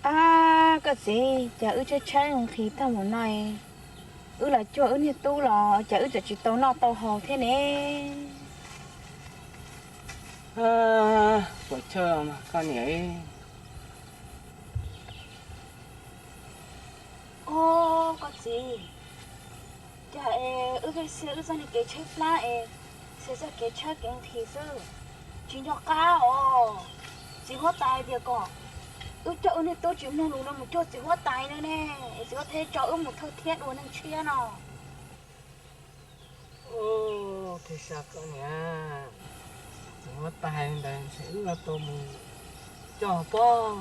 Ab, koj txiv, cas wb tshaib tshaib nqhis tag mus no, wb los cuag wb niag tub los cas wb tseem tsis tau noj tau haus thiab ne? Puas chawj koj niam? Os, koj txiv, cas es wb pheej xia wb txoj niag kev tshaib plab es xia txoj kev tshaib kev nqhis xwb, tsis nco qab os. Txiv huab tais tias kom wb coj wb niag tub tsis mloog lus no mus cuag txiv huab tais no ne, es txiv huab tais tso wb mus thawj thiab dua neeg tshiab no. Ua, thiaj xav koj niam, txiv huab tais ntawd ntshe wb yuav tau mus coj pob.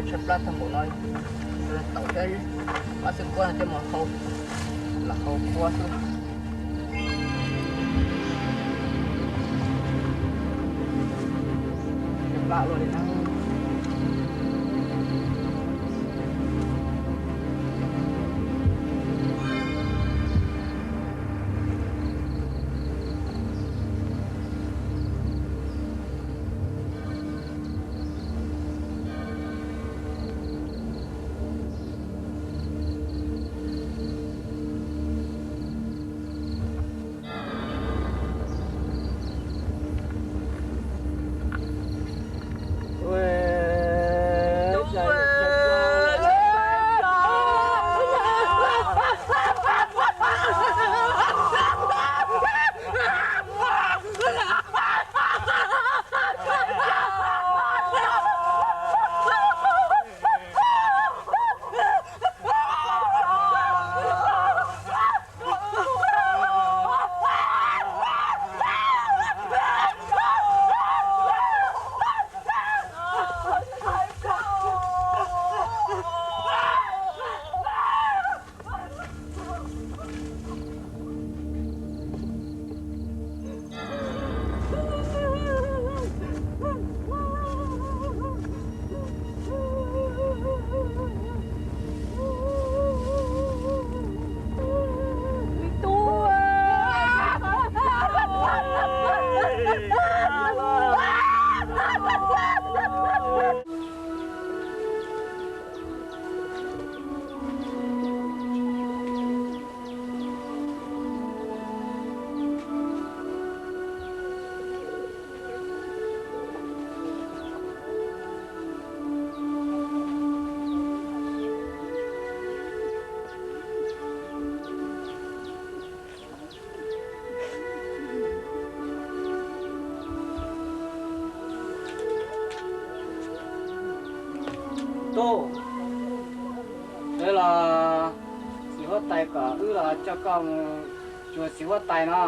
Tshaib plab tag npaum no, tau thiab, pab xwb kuab coj mus hau, lam hau kuab xwb. Tshaib plab luaj li na. Wb los txiv huab tais kom wb los coj koj mus cuag txiv huab tais no.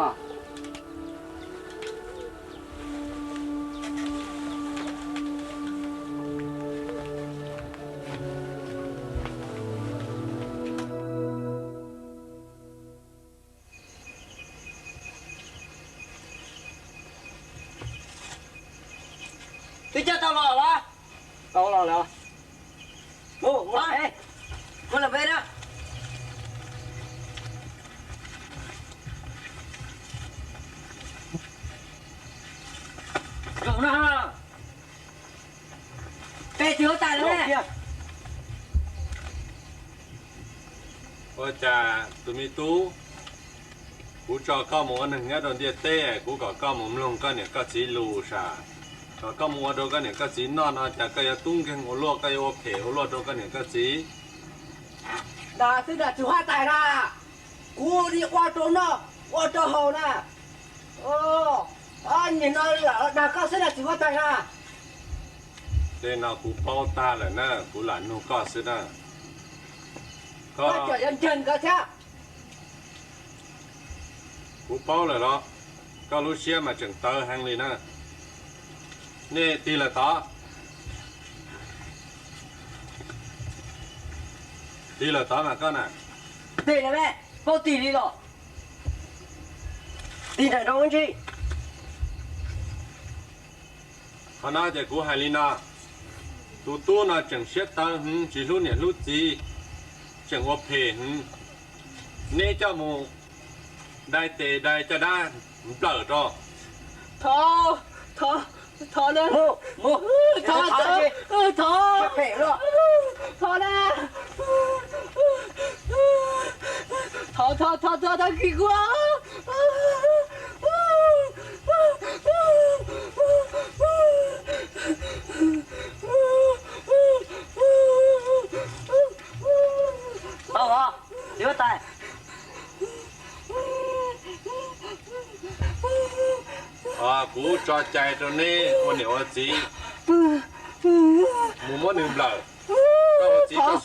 Twb coj tau los los? Tau los lawm. Mus, mus los peb, mus los peb na. Peb txiv huab tais lawm. Ua cas tus me tub, kuv tso koj mus ua neeg nyob rau ntiaj teb, kuv kom koj mus mloog koj niam koj txiv lus sav, kom koj mus ua rau koj niam koj txiv noj no cas koj yuav tub nkeeg ua luaj, koj yuav ua phem ua luaj rau koj niam koj txiv. Dag xwb dag txiv huab tais na, kuv li ua rau noj ua rau haus na. Nim no lam dag koj xwb na txiv huab tais na. Tej no kuv paub tag lawm na, kuv lam nug koj xwb na. Koj cov yuav ntseeg koj thiab. Kuv paub lawm los? Koj lub siab mas tseem tawv heev li na. Nej tig lawm tod. Tig lawm tod mas koj na. Tig lawm me, paub tig li los? Tig nram nroo ib ntsis. Qhov no ces kuv hais li no, tus tub no tseem siab tawv heev, tsis hlub niam hlub txiv, tseem ua phem heev. Neb coj mus dai tes dai caj dab nplawm rau. Thov, thov, thov na. Thov, thov, thov na. Thov, thov, thov, thov, thov kis kuv. Tau os, txiv huab tais. Kuv tso cai rau neb ua niam ua txiv mus muab nws nplawm. Koj ua txiv koj